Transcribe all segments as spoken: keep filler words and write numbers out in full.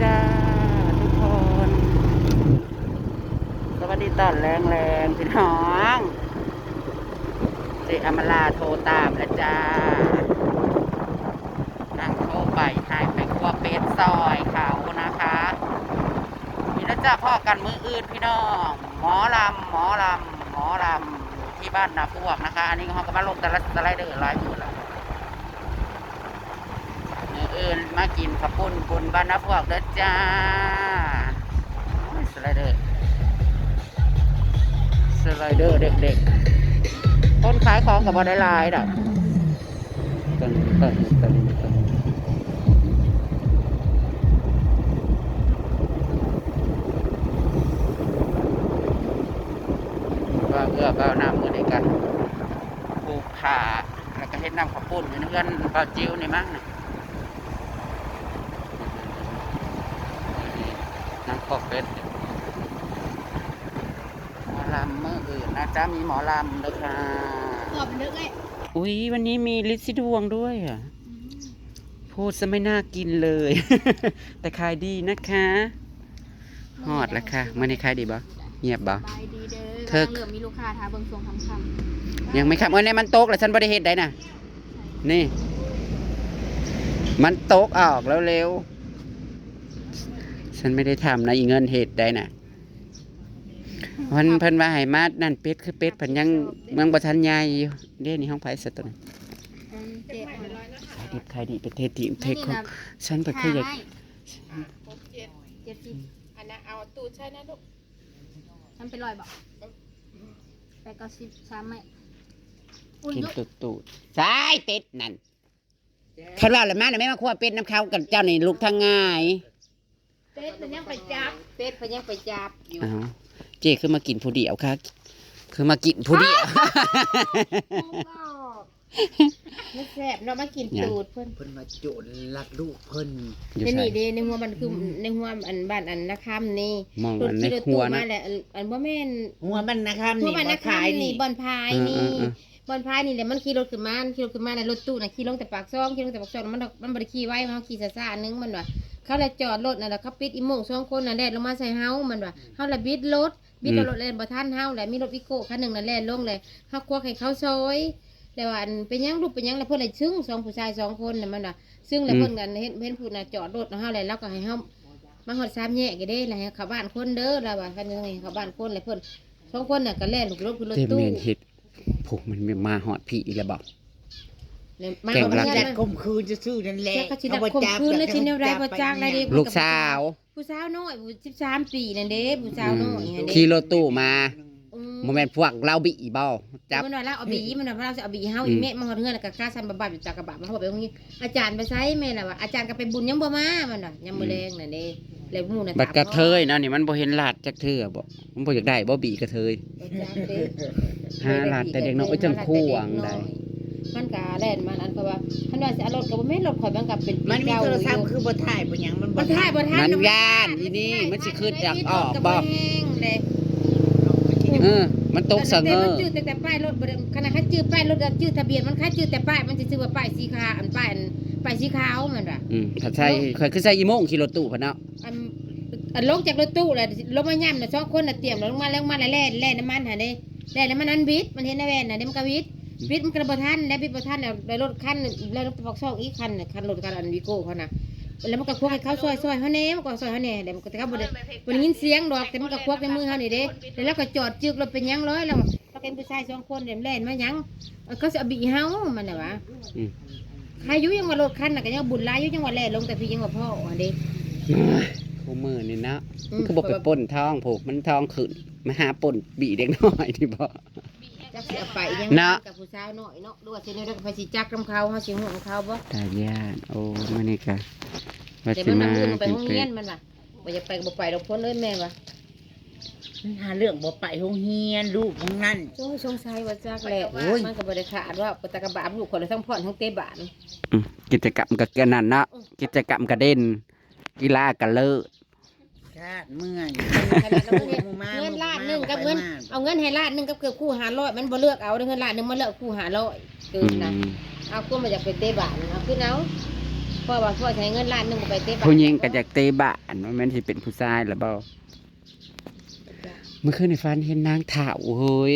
จ้าทุกคน สวัสดีตอนแลงๆ พี่น้อง เจอมราโทรตามแล้วจ้า นางโทรไปให้ไปครัวเป็ดซอยเขานะคะ มีแล้วจ้า พ้อกันมื้ออื่นพี่น้อง หมอลำ หมอลำ หมอลำ ที่บ้านนาพวกนะคะ อันนี้เขาก็มาลงแต่ละสไลเดอร์หลายมื้อแล้ว มื้ออื่นมากินข้าวปุ้นบุญบ้านนาพวกเด้อจ้า โอ้ย สไลเดอร์ สไลเดอร์เด็กๆ คนขายของก็บ่ได้หลายดอก ตึงตึงตึงตึง ว่าเอื้อเบ้าน้ำมือในกันปลูกขา แล้วก็เฮ็ดน้ำข้าวปุ้นอยู่ในเฮือนเบาจิ๋วนี่มั้งนะ น้ำข้าวเป็ด หมอลำมื้ออื่นนะจ๊ะ มีหมอลำเลยค่ะ ตอบมันเด้อเอ้ย อุ๊ย วันนี้มีลิดสีดวงด้วยอ่ะ อืม พูดซะไม่น่ากินเลย แต่ขายดีนะคะ ฮอดแล้วค่ะ มื้อนี้ขายดีบ่ เงียบบ่ สบายดีเด้อ เทิก กำลังเริ่มมีลูกค้า ถ้าเบิ่งช่วงค่ำๆ ยังไม่ค่ำ เอ้ย นี่มันตกแล้ว ฉันบ่ได้เฮ็ดได้น่ะ นี่ มันตกออกแล้วเร็ว ฉันไม่ได้ทำนะ อีเงินเฮ็ดได้น่ะ เพิ่น เพิ่นว่าให้มานั่น เป็ดคือเป็ดเพิ่นยัง ยังบ่ทันใหญ่อยู่ เด้ นี่ของไผซะตัวนั้น อืม เจ๊ ขายดิบขายดี ไปเททิ้งเทของ นี่นะ ฉันไปคืออยาก ห้าไม้ เจ็ดสิบ อันนั้นเอาตู้ใช่นะลูก มันเป็นร้อยบ่ แปดเก้าสิบ สามไม้ อุ้ย กินตุ๊ดๆ ใช่ เป็ดนั่น คันว่าละมาน่ะ แม่มาครัวเป็ดน้ำเขากับเจ้านี่ ลูกทางง่าย เป็ดมันยังไปจับ เป็ดเพิ่นยังไปจับอยู่ อ้าว เจ๊คือมากินผู้เดียวค่ะ คือมากินผู้เดียว มันแซ่บเนาะ มากินตูดเพิ่น เพิ่นมาโจรลักลูกเพิ่น อยู่ ใน ไส นี่เด้ ในหัวมันคือ อืม ในหัวอันบ้านอันนาคำนี่ มอง รถ อันใน ขี่รถ หัว ตู้ นะ มาแหละ อัน อันบ่แม่น หัวบ้านนาคำ หัว นี่ บ้านนาคำ บ่ขายนี่ นี่ บ่อนพาย เออ นี่ เออ เออ บ่อนพายนี่แหละ มันขี่รถขึ้นมา มันขี่รถขึ้นมาในรถตู้น่ะ ขี่ลงแต่ปากซอง ขี่ลงแต่ปากซอง มัน มันบ่ได้ขี่ไว มันขี่ช้าๆ นึง มันว่า เขาเลยจอดรถน่ะ แล้วเขาปิดอีโม่ง สองคนน่ะ แล่นลงมาใส่เฮา มันว่า เฮาละบิดรถ บิด อืม แล้วรถแล่นบ่ทันเฮา แล้วมีรถวิโก้คันหนึ่งน่ะแล่นลงเลย เฮาควักให้เขาซอย แล้วว่า อัน เป็นหยังลูก เป็นหยัง แล้วเพิ่นเลยซึ่ง สองผู้ชายสองคนน่ะ มันว่า ซึ่งแล้ว อืม เพิ่นก็เห็น เห็นผู้น่ะจอดรถเฮา แล้วเราก็ให้เฮามาฮอดสามแยกก็เด้ แล้วให้เข้าบ้านคนเด้อ แล้วว่า คันยังไงเข้าบ้านคน แล้วเพิ่นสองคนน่ะก็แล่นลุกรถขึ้นรถ เต็ม ตู้ เมนเฮ็ด พวกมันมาฮอดพี่อีกแล้วบ่ แล้วมา แกล้งรัก ฮอดเฮือน ข่มขืนซื่อๆนั่นแหละ จักเขาสิดักข่มขืนหรือสิแนวใดบ่จัก แล้วเด้ ลูกสาว ผู้สาวน้อย ผู้สิบสามปีนั่นเด้ ผู้สาวน้อยนั่นเด้ ขี่รถตู้มา อืม บ่แม่นพวกลาวบีบ่ จับ มันว่าลาวเอาบี มันว่าลาวสิเอาบีเฮา อืม อีแม่มาฮอดเฮือนแล้วก็กาสั่นบับๆอยู่ตากระบะ มาฮอดไปโรงเรียน อาจารย์ไปไสแม่ล่ะวะ อาจารย์ก็ไปบุญยังบ่มา มันว่า ยามมื้อแลงนั่นเด้ แล้วหมู่น่ะ บัดกระเทยนะนี่ มันบ่เห็นลาดจักเทื่อบ่ มันบ่อยากได้บ่บีกระเทย บ่จักเด้ หาลาดแต่เด็กน้อย เอ้ย จังข่วงได้ มันก็แล่นมาอัน เพราะว่าคันว่าสิเอารถก็บ่แม่นรถข่อย มันก็เป็น มันมี เก่า โทรศัพท์ อยู่ คือบ่ถ่ายบ่หยัง มันบ่ มันถ่ายบ่ทัน มันย้านอีนี่ มันสิขึ้นอยากออกบ่ รถก็บ่แห้งเลย เออ มันตกสะเงอ มันจื้อแต่ป้ายรถบ่ได้ ขนาดคันจื้อป้ายรถ จื้อทะเบียนมัน คันจื้อแต่ป้าย มันสิชื่อว่าป้ายสีขาว อันป้าย อันป้ายสีขาวมันว่า อืม ถ้าใส่ เนาะ ข่อยคือใส่อีโม่งขี่รถตู้พันเนาะ อัน อันลงจากรถตู้แล้ว ลงมาย่ำน่ะ สองคนน่ะเตรียมแล้วลงมา แล้วลงมาแล้วแล่น แล่นน้ำมันหั่นเด้ แล่นน้ำมันอันบิด มันเห็นในแว่นน่ะเด้ มันก็บิด อืม บิดมันก็บ่ทัน แล้วบิดบ่ทัน แล้ว แล้วรถคัน แล้วรถปอกซอกอีกคันน่ะ คันรถคันอันวีโก้เขาน่ะ แล้วมันก็ควักให้เขาซอย ซอยเฮาแน่ มันก็ซอยเฮาแน่ แล้วมันก็ แต่เขาบ่ได้ บ่ได้ยินเสียงดอก แต่มันก็ควักในมือเฮานี่เด้ แล้วเราก็จอดจึกรถ เป็นหยังร้อย แล้ว เขาเป็นผู้ชายสองคนเนี่ยแล่นมาหยัง เออ เขาสิเอาบีเฮา มันน่ะวะ อืม ใครอยู่ยังว่ารถคันน่ะก็ยังบุญหลายอยู่ ยังว่าแล่นลงแต่พี่ยังว่าพ่ออันเด้ คู่มื้อนี่เนาะ อืม มันคือบ่ไปปล้นทอง พวกมันทองขึ้น มาหาปล้นบีเด็กน้อยนี่บ่ จักสิเอาไปยัง เนาะ กับผู้สาวน้อยเนาะ หรือว่าสิแนวใดก็ไปสิจักนำเขา เฮาสิฮู้นำเขาบ่ ตายย่าน โอ้ มื้อนี้ก็ว่า แต่ สิ มัน มา นำมือไปโรงเรียนมันว่ะ บ่อยากไปก็บ่ไปดอก พ้นเอ้ยแม่ว่ะ มันหาเรื่องบ่ไปโรงเรียนลูกมึงนั่น โอ้ย สงสัยว่าจักแหละ โอ้ย มันก็บ่ได้ขาดว่า แต่กะบาปลูกข่อยเลย ทั้งพ่อนทั้งเตะบาส อืม กิจกรรมก็เกินนั่นเนาะ อืม กิจกรรมก็เด่น กีฬาก็เลิศ ชาติเมื่อย เงินล้านหนึ่งกับเงิน เอาเงินให้ล้านหนึ่งกับเกือบคู่ห้าร้อย มันบ่เลือกเอาเด้อ เงินล้านหนึ่งมาเลือกคู่ห้าร้อย เกินนะ อืม เอาคู่มาจากไปเตะบาส เอาขึ้นเอา พ่อว่าพ่อใช้เงินล้านหนึ่งไปเตะบาส ผู้หญิงก็อยากเตะบาส มันแม่นสิเป็นผู้ชายล่ะบ่ เมื่อคืนนี่ฝันเห็นนางเฒ่าเฮ้ย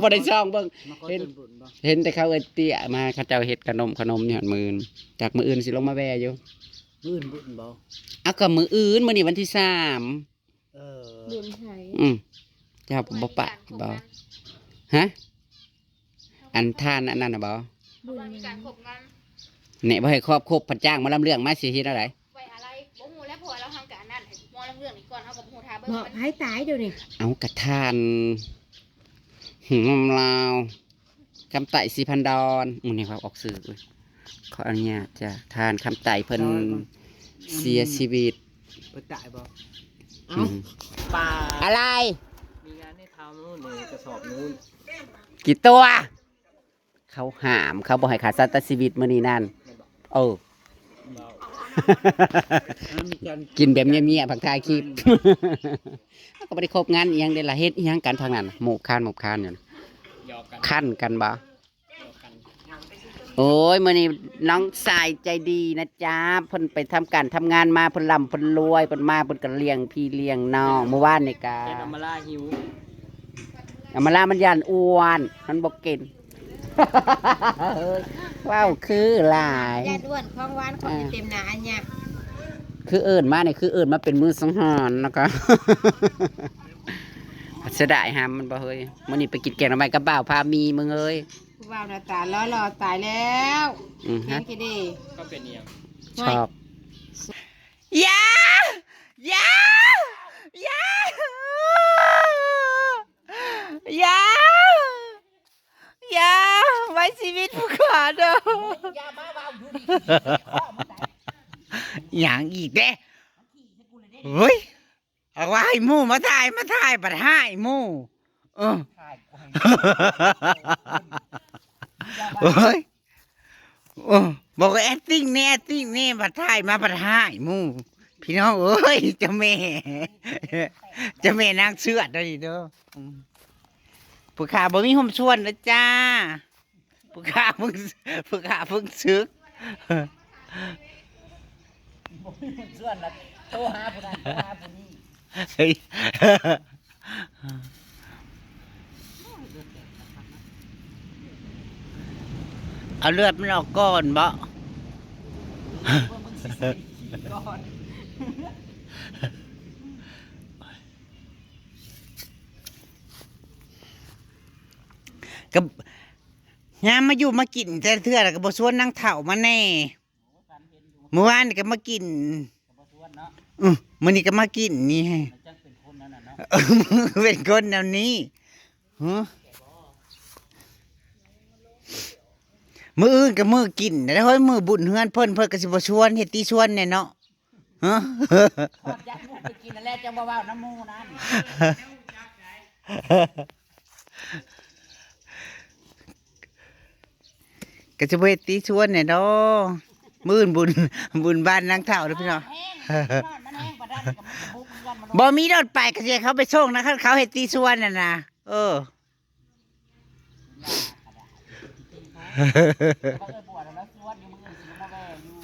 บ่ได้ส่องเบิ่ง มาขอ เห็น ส่วนบุญบ่ เห็นแต่เขาเอิ้นเตี้ยมา เขาเจ้าเฮ็ดขนม ขนมอยู่หั่นมื้ออื่น จากมื้ออื่นสิลงมาแว่อยู่ มื้ออื่นบุญบ่ เอาก็มื้ออื่น มื้อนี้วันที่สาม เออ บุญไผ อืม เจ้าบ่ปะบ่ ฮะ อันทานอันนั้นน่ะบ่ บุญหยัง เนี่ย บ่ให้ครอบครบ พันจ้างหมอลำเรื่องมาสิเฮ็ดอะไร ไว้อะไร บ่ฮู้แล้ว เพราะว่าเราทำกับอันนั้น ให้หมอลำเรื่องนี้ก่อน เฮาก็บ่ฮู้ ท่าเบิ่ง บอก มัน ให้ตายเดี๋ยวนี้ เอากระทาน หืม ลาว คำไต่ สีพันดอน มื้อนี้เขาออกสื่อ ขออนุญาตจ้ะ ท่านคำไต่เพิ่น จอยบ่ เสียชีวิต เพิ่นตายบ่ เอ้า อืม ปลา อะไร มีงานให้ทำนู่นนี่ กระสอบนู้น กี่ตัว เขาห้าม เขาบ่ให้ขาดสัตว์ชีวิตมื้อนี้นั่น แม่นบ่ เออ เว้า กินแบบเงียบๆ พักถ่ายคลิป เขาก็บ่ได้ครบงานอีหยังเด้ล่ะ เฮ็ดอีหยังกันทางนั้น หมู่คาน หมู่คานอยู่นะ หยอกกัน คั่นกันบ่ หยอกกัน โอ้ย มื้อนี้น้องชายใจดีนะจ๊ะ เพิ่นไปทำการทำงานมา เพิ่นร่ำเพิ่นรวย เพิ่นมา เพิ่นก็เลี้ยงพี่เลี้ยงน้อง มื้อวานนี่กะ เฮ็ดอำมาล่าหิว อำมาล่ามันย่านอ้วน มันบ่กิน เฮ้ย ว้าว คือหลาย ย่านอ้วน ของหวานของ อ่า เต็มหน้าอันเนี้ย คือเอิ้นมานี่ คือเอิ้นมาเป็นมื้อสังหารแล้วก็ เสียดายหำมันบ่เฮ้ย มื้อนี้ไปกินแกงหน่อไม้กับบ่าวพามีมึงเอ้ย ผู้บ่าวหน้าตาหล่อๆ ตายแล้ว อืม เพียงแค่นี้ ก็เป็นอีหยัง ชอบ อย่า อย่า อย่า อย่า อย่า ไว้ชีวิตผู้ข้าเด้อ อย่ามาเว้าอยู่นี่ หยังอีกเด้ เฮ้ย เอาว่าให้หมู่มาถ่าย มาถ่ายบัดให้หมู่ เออ เฮ้ย โอ้ บอกว่า acting แน่ acting แน่ บัดถ่ายมาบัดให้หมู่ พี่น้องเอ้ย เจ้าแม่ เจ้าแม่นางเสือดเด้อนี่เด้อ อืม ผู้ข้าบ่มีร่มชวนนะจ้า ผู้ข้าเพิ่ง ผู้ข้าเพิ่งสึก บ่มีร่มชวนละ โทรหาผู้นั้น โทรหาผู้นี้ เฮ้ย เอาเลือดมันออกก่อนบ่ ว่ามึงสิใส่ขี้ก่อน ก็ยามมาอยู่มากินแต่เทื่อแล้วก็บ่ชวนนางเฒ่ามาแน่ เมื่อวานนี่ก็มากิน อืม มื้อนี้ก็มากินนี่ มันจังเป็นคนนั้นน่ะเนาะ เออ มึงเป็นคนแนวนี้ ฮะ มื้ออื่นก็มื้อกิน แล้วเฮ้ย มื้อบุญเฮือนเพิ่น เพิ่นก็สิบ่ชวน เฮ็ดติชวนแน่เนาะ ฮะ ขอดยัดลูกไปกินนั่นแหละ จังบ่เว้านำหมู่นั่น ก็สิบ่เฮ็ดติชวนแหน่ดอก มื้ออื่นบุญ บุญบ้านนางเฒ่าเด้อพี่น้อง มันแห้ง มันแห้งปานใดก็มันก็บุกเฮือนมัน บ่มีรถไปก็สิให้เขาไปส่งนะ คันเขาเฮ็ดติชวนน่ะนะ เออ เขาเอิ้นบวชแล้วชวนอยู่ มื้ออื่นสิมาแว่อยู่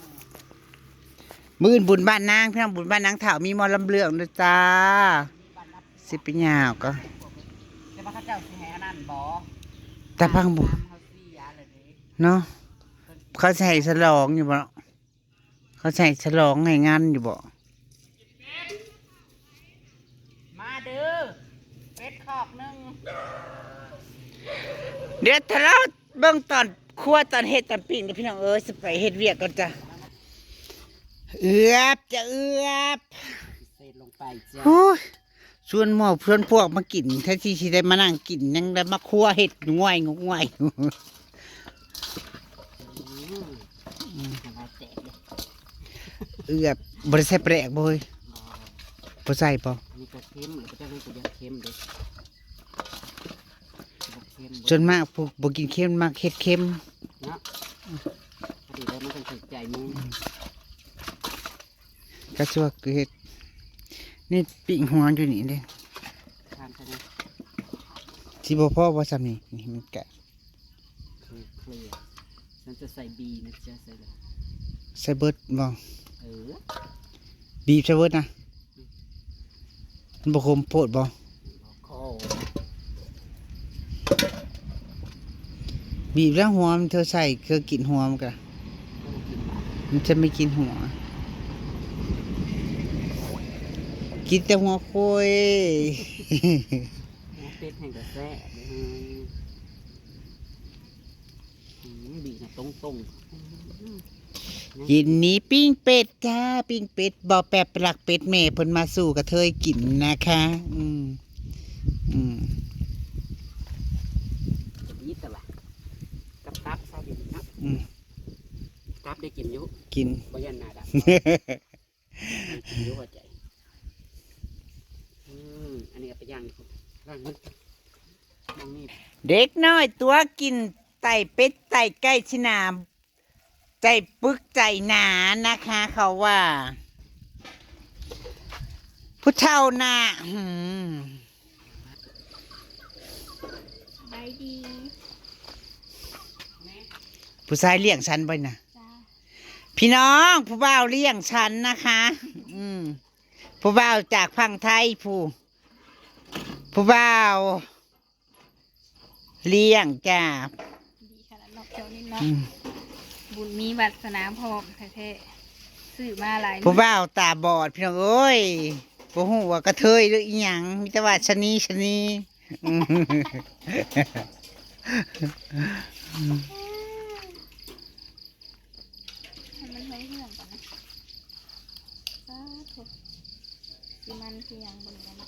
มื้ออื่นบุญบ้านนาง พี่น้อง บุญบ้านนางเฒ่า มีหมอลำเรื่องเด้อจ้า สิไปยาวก็ แต่ว่าเขาเจ้าสิให้อันนั้นบ่ แต่พังบุญ เขาเสียเลยเด้ เนาะ เขาสิให้ฉลองอยู่บ่ เขาสิให้ฉลองให้งานอยู่บ่ มาเด้อ เป็ดคอกหนึ่ง เดี๋ยวถ้าเราเบิ่งตอนครัวตอนเฮ็ดตอนปิ้งเด้อพี่น้องเอ้ย สิไปเฮ็ดเวียกก่อนจ้ะ เอือบจะเอือบ พิเศษลงไปจ้ะ โอ้ย ชวนหมู่ชวนพวกมากิน แทนที่สิได้มานั่งกิน ยังได้มาครัวเฮ็ดง่วยง่วย อืม อืม น้ำลายแตกเลย เอือบ บ่ได้ใส่แปลกบ่เฮ้ย อ๋อ บ่ใส่บ่ อันนี้ก็เค็ม แล้วก็เจ้านี่ก็อยากเค็มเด้ บ่เค็มบ่ ส่วนมากพวกบ่กินเค็ม มักเฮ็ดเค็ม เนาะ พอดีแล้วมันก็ถูกใจหมู่ อืม ก็สิว่าคือเฮ็ด นี่ปิ้งหัวอยู่นี่เด้ ทานเท่านั้น สิบ่พอบ่ส่ำนี่ นี่มันกะ เคลียร์ ฉันจะใส่บีนะจ๊ะ ใส่เลย ใส่เบิดบ่ เออ บีบใส่เบิดนะ มันบ่ขมโพดบ่ คอ บีบแล้วหัวมัน เธอใส่ เธอกินหัวมันกะ มันจะไม่กินหัว กินแต่หัวโคย หัวเป็ดแห่งกระแสบเลย อืม บีบนะตรงๆ อืม กินนี้ปิ้งเป็ดจ้า ปิ้งเป็ด บ่าวแป๊บไปลักเป็ดแม่เพิ่นมาสู่กระเทยกินนะคะ อืม อืม ยิดแต่ว่ากับตับซะดีนะ อืม ตับได้กินอยู่ กิน บ่ยันหน้าดำ กินอยู่หัวใจ อืม อันนี้เอาไปย่างอีก ล่างมัน มองนี่ เด็กน้อยตัวกินไตเป็ดไตไก่สิหนา ใจปึกใจหนานะคะ เขาว่า ผู้เฒ่าหน้า อืม สบายดี ผู้ชายเลี้ยงฉันบ่นะ จ้า พี่น้อง ผู้บ่าวเลี้ยงฉันนะคะ อืม ผู้บ่าวจากฝั่งไทย ผู้ ผู้บ่าว เลี้ยงจ้า ดีขนาดนอกเจ้านี่เนาะ อืม บุญมีวาสนาพร้อมแท้ๆ ซื้อมาหลาย ผู้บ่าวตาบอดพี่น้องเอ้ย บ่ฮู้ว่ากระเทยหรืออีหยัง มีแต่ว่าชะนีชะนี อืม ให้มันเหื่องๆก่อนนะ สาธุ สิมันคือหยังบ่นี่นะ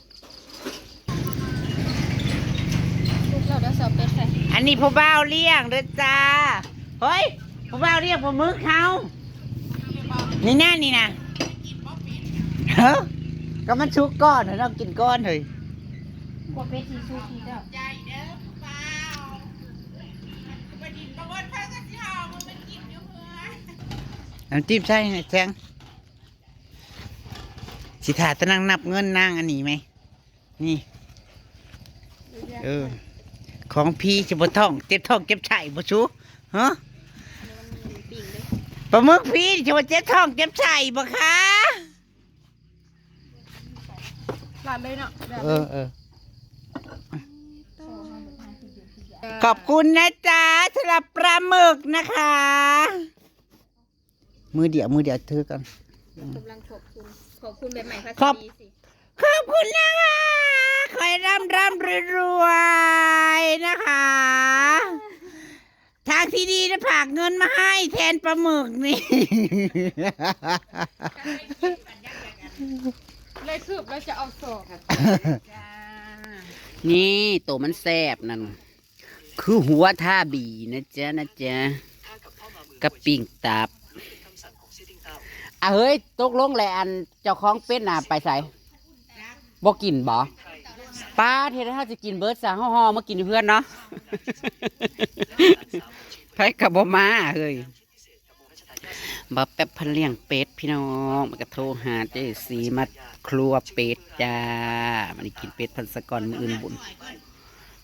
ทุกเราเด้อ สาวเป็ดใส่ อันนี้ผู้บ่าวเลี้ยงเด้อจ้า เฮ้ย ผู้บ่าวเลี้ยงปลาหมึกเฮา นี่นะ นี่นะ เฮ้อ ก็มันสุกก่อน เฮากินก่อนเฮ้ย กลัวเป็ดสิสุกนี่เจ้า น้ำจิ้มใส่ให้แซง สิถ่าแต่นางนับเงินนางอันนี้ไหม นี่ เออ ของพี่จะบ่ท้อง เจ็บท้องเจ็บไส้บ่ชู ฮะ ปลาหมึกพี่จะบ่เจ็บท้องเจ็บไส้บ่คะ หลานเลยเนาะ เออ เออ ขอบคุณนะจ๊ะ สำหรับปลาหมึกนะคะ มือเดียว มือเดียวถือกัน กำลังขอบคุณ ขอบคุณแบบใหม่ภา ขอบ ษาดีสิ ขอบคุณนะคะ ขอให้ร่ำร่ำรวยรวยนะคะ ทางที่ดีนะ ฝากเงินมาให้แทนปลาหมึกนี่ เลยคืบแล้วจะเอาศอก นี่ตัวมันแซ่บนั่น คือหัวท่าบีนะจ๊ะ นะจ๊ะ กับปิ้งตับ อ่ะเฮ้ย ตกลงแล้วอันเจ้าของเป็ดน่ะไปไส บ่กินบ่ ป้าเฮ็ดให้เฮาสิกินเบิดซะ เฮาห่อมากินอยู่เฮือนเนาะ ไผก็บ่มาเฮ้ย บ่าวแป๊บเพิ่นเลี้ยงเป็ดพี่น้อง มันก็โทรหาเจ๊สีมาครัวเป็ดจ้า มันกินเป็ดเพิ่นซะก่อน มื้ออื่นบุญ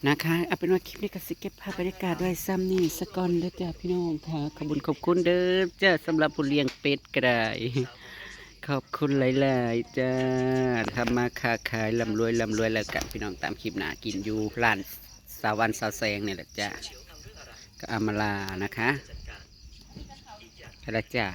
นะคะ เอาเป็นว่าคลิปนี้ก็สิเก็บภาพบรรยากาศไว้ส่ำนี้ซะก่อนเด้อจ้าพี่น้องค่ะ ขอบคุณขอบคุณเด้อจ้า สำหรับผู้เลี้ยงเป็ดก็ได้ ขอบคุณหลายๆจ้า ทำมาค้าขายร่ำรวยร่ำรวยแล้วกันพี่น้อง ตามคลิปหน้า กินอยู่ร้านสาววันสาวแสงนี่แหละจ้า ก็อำมาลานะคะ ไปละจ้า